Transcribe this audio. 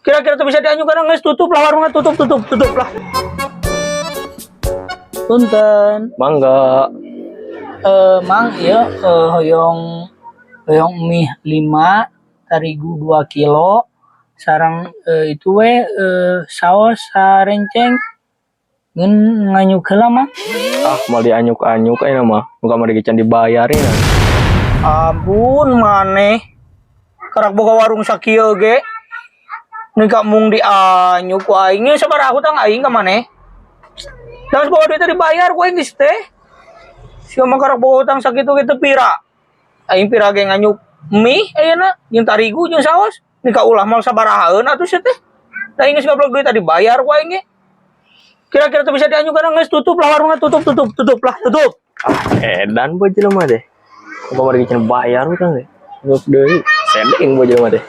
Kira-kira tuh bisa dianyuk, geus tutup lah warungnya, tutup, tutup, tutup lah. Punten. Mangga. Eh, Mang, ieu hoyong hoyong mie 5, tarigu 2 kilo, sareng itu we saos sarenceng. Ngan nganyuk heula, Mang. Ah, mau dianyuk-anyuk ayeuna mah. Nu kamari ge can dibayarin. Ampun maneh. Karak boga warung sakieu ge. Nih ka mung dianyuk ku aing nya, sabaraha hutang aing ka maneh? Da boga duit dibayar ku aing geus teh. Sia mah karak boga hutang sakitu ge teu pira. Aing pira ge nganyuk mie ayeuna jeung tarigu jeung saos. Nih ka ulah mal sabarahaeun atuh sia teh. Da aing geus gablok duit dibayar ku aing ge. Kira-kira tuh bisa dianyuk, geus tutup lah warungnya, tutup, tutup, tutup lah, tutup. Ah, edan boh jelema teh. Nu kamari ge can bayar hutang teh. Nyuk deui. Sedeng boh jelema teh.